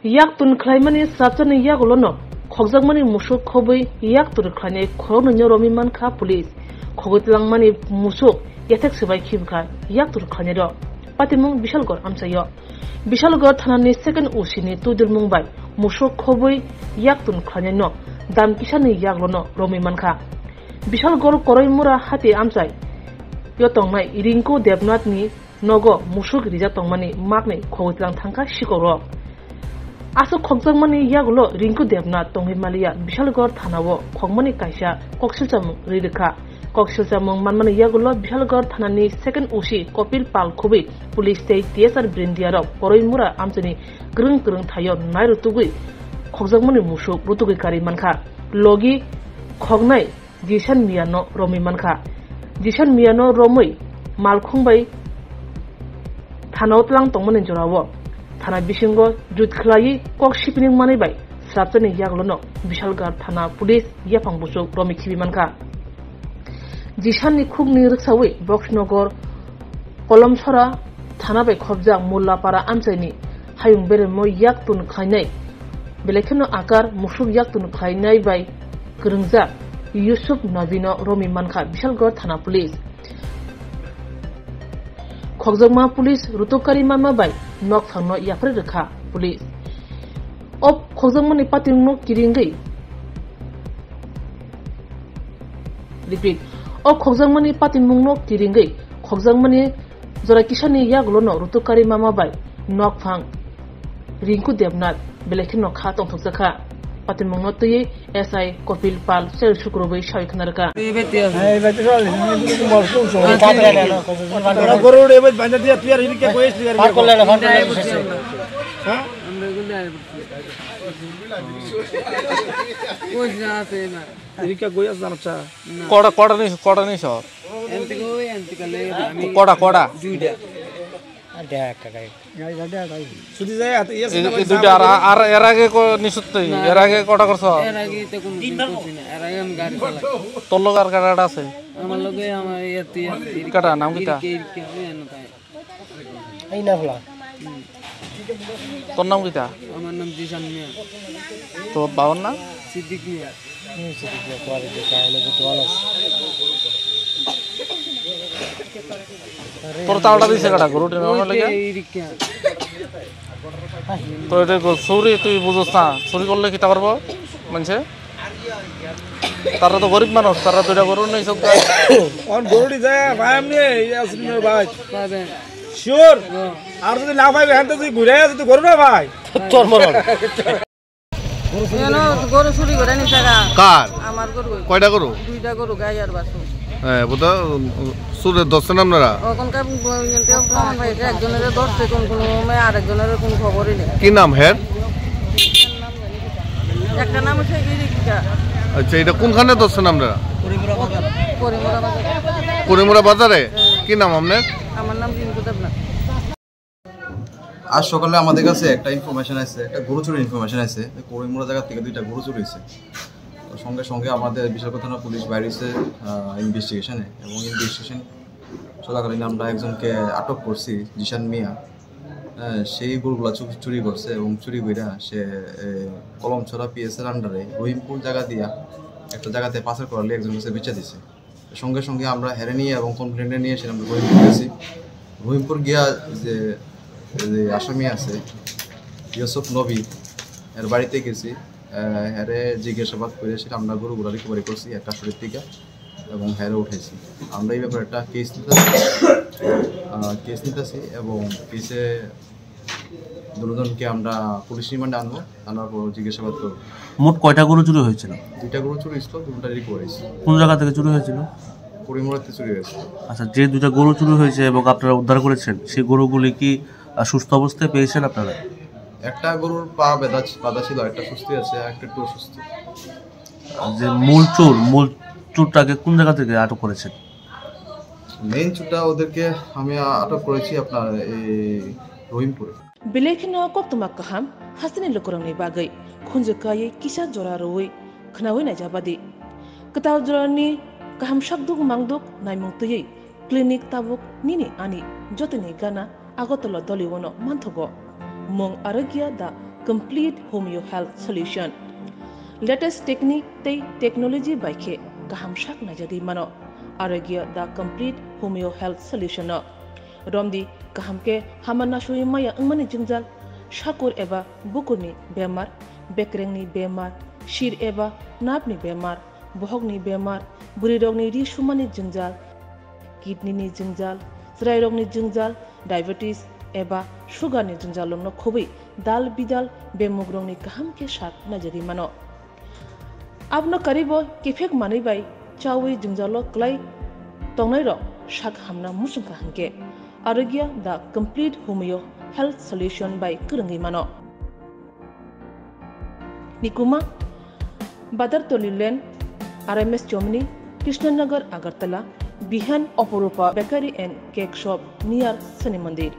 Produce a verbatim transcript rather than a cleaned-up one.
Yak tun khlaimani swrapjani yagulono khokjakmani musuk khobwi yak tun khlainai khoroknwino romwi mankha police. Khogwi twlangmani musuk yathek swbai khibwkha yak tun khlainairok. Patimung Bishalgarh amchaio. Bishalgarh thanani second O C ni twidulmung bai musuk khobwi yak tun khlainaino dam kisani yagulono romwi mankha. Bishalgarh Koroimura hati amchaio tongnai Rinku Debnathni nogo musuk rijak tongmani makni khogwi tlang thangkha sikorok. Aswk khokjakmani yagulo Rinku Debnath tongwi maliya Bishalgarh thanao khokmani kaisa koksilchamung ri rwkha. Koksilchamung manmani yagulo Bishalgarh thanani second O C Kopil Pal khobwi police tei T S R Brindia rok Koroimura amchaini kwrwng kwrwng thaio nai rutugwi khokjakmani musuk rutugwi karwi mankha. Logi khoknai Jishan Mia no romwi mankha. Jishan Mia no romwi malkhung bai thanao tlang tongmani jorao thana bisingo jut khlaiwi kok sipining manwi bai swrapjani yagulono Bishalgarh thana police yaphang buchuk romwi khibi mankha. Jishan ni khukni rwksawi Boxnogor Kolomsora thana bai khopjak Mullapara amchaini hayung beremo yak tun khlainai, belai kheno akar musuk yak tun khlainai bai kwrwngjak Yusuf Nabino romwi mankha Bishalgarh thana police. Khokjakma police rutuk karwi manma bai nokphangno yapharwi rwkha police. O khokjakmani patimungno kiringwi, repeat, o khokjakmani patimungno kiringwi khokjakmani jora kisani yagulono rutuk karwi manma bai nokphang Rinku Debnath belai kheno kha tongthokjakha. Patimungno twiwi S I Kopil Pal chwrai sukrubwi sawi khna rwkha. Guru udah hebat banyak dia tuh hari ini kayak gue istri hari ini. Ini kayak gue asal macam. Koda, koda ni, koda ni so. Koda, koda. Sudah saya atau iya. Sudah, sudah. Duita ar, ar, era ke ko nisut tei, era ke koda korso. Era ke itu kun, kun sini, era ke kami gari salah. Tolo gar kada ada se. Amar loge amar iya tu iya. Kada nam kita. Irke, irke, iya, no, tai. Ai na hula. Tor nam kita? Amar nam Jishan Mia. To babar nam? Siddiq Mia. Tor ta order dise kada guru dina na lege. To ete go suri tui bujos na, suri korle kita korbo manse? Tara to gorib manush, tara duita goru nei sok. On guru di jaya, bhai, amni, iya, suri bhai. Sure. Ar jodi na bhai, ehan to jodi gure, jodi goru na bhai. Tor moron. Eno guru suri gore ni jaga. Kar? Amar guru. Koita guru? Duita guru, gai ar basu. Eh, buta, suri dosta nam nara? O kon ka bo yente phone bhai, ekjonore dosta, kon kon me ar ekjonore kon khobor nei. Ki nam her? Ekta nam hoise Irika. Acha, eta kunkhane dosta nam nara? Korimura bazar. Korimura bazare? Ki nam apnar? Amar nam Rinku Debnath. আজ সকালে আমাদের কাছে একটা ইনফরমেশন আছে, একটা গরু চুরির ইনফরমেশন আছে যে করিমুড়া জায়গা থেকে দুইটা গরু চুরি হয়েছে। তো সঙ্গে সঙ্গে আমাদের বিশালগড় থানা পুলিশ বাইরে হয়েছে ইনভেস্টিগেশনে, এবং ইনভেস্টিগেশন চলাকালীন আমরা একজনকে আটক করছি, জিশান মিয়া। হ্যাঁ, সেই গরুগুলা চু-, চুরি করছে এবং চুরি কইরা সে এ, কলমছড়া পিএস এর আন্ডারে রহিমপুর জায়গা দিয়া একটা জায়গাতে পাচার করালে একজন কাছে বেচে দিছে। সঙ্গে সঙ্গে আমরা হেরে নিয়ে এবং কমপ্লেন নিয়ে সেটা আমরা রহিমপুর গেছি। রহিমপুর গিয়া যে, যে আসামি আছে ইউসুফ নবী, এর বাড়িতে গেছি। আহ, হেরে জিজ্ঞাসাবাদ করে সেটা আমরা গরুগুলা রিকভারি করছি একটা শরীর থেকে এবং হেরে উঠাইছি। আমরা এই ব্যাপারে একটা কেস নিতেছি, আহ, কেস নিতেছি এবং কেসে দুজনকে আমরা পুলিশ রিমান্ডে আনবো, আনার পর জিজ্ঞাসাবাদ করবো। মোট কয়টা গরু চুরি হয়েছিল? দুইটা গরু চুরি হয়েছিল, দুটা রিকভারি হয়েছে। কোন জায়গা থেকে চুরি হয়েছিল? করিমুড়াতে চুরি হয়েছিল। আচ্ছা, যে দুইটা গরু চুরি হয়েছে এবং আপনারা উদ্ধার করেছেন, সেই গরুগুলি কি, আহ, সুস্থ অবস্থায় পেয়েছেন আপনারা? একটা গরুর পা বেঁধা ছি-, বাঁধা ছিল, একটা সুস্থ আছে, আর একটা একটু অসুস্থ। আর যে মূল চোর, মূল চোরটাকে কোন জায়গা থেকে আটক করেছেন? মেইন চোরটা ওদেরকে আমি আটক করেছি আপনার এই রহিমপুরে। Belai kheno koktwma kaham hasteni lukurokni bagwi khunju kaiwi kisa jora rwui khnaui naijabadi. Kwtal jorani kaham sakduk mangduk naimung twiwi clinic tabuk nini ani jotoni gana Agartala Dolio-no manthogo. Mung Arogya da Complete Homeo Health Solution. Latest technique tei technology bai khe kaham sak naijagwi mano Arogya the Complete Homeo Health Solution no. Romdi kaham khe hama nasui maya wngmani jwngjal, sakur eba bukurni bemar, bekrengni bemar, sir eba napni bemar, bohokni bemar, bwrwirokni ri sumani jwngjal, kidney ni jwngjal, chwrairokni jwngjal, diabetes eba sugar ni jwngjal rokno khobwi dal bidal bemugrokni kaham khe sak naijagwi mano. Abono karibo kiphek manwi bai chawi jwngjalo kwlai tongnairok sak hamna muchungkha hwnkhe Arogya the Complete Homeo Health Solution bai kwrwngwi mano. Nikuma, Badartoli Lane, R M S Chomni, Krishnanagar, Agartala, Bihan, Oporupa Bakery and Cake Shop near Shani Mandir.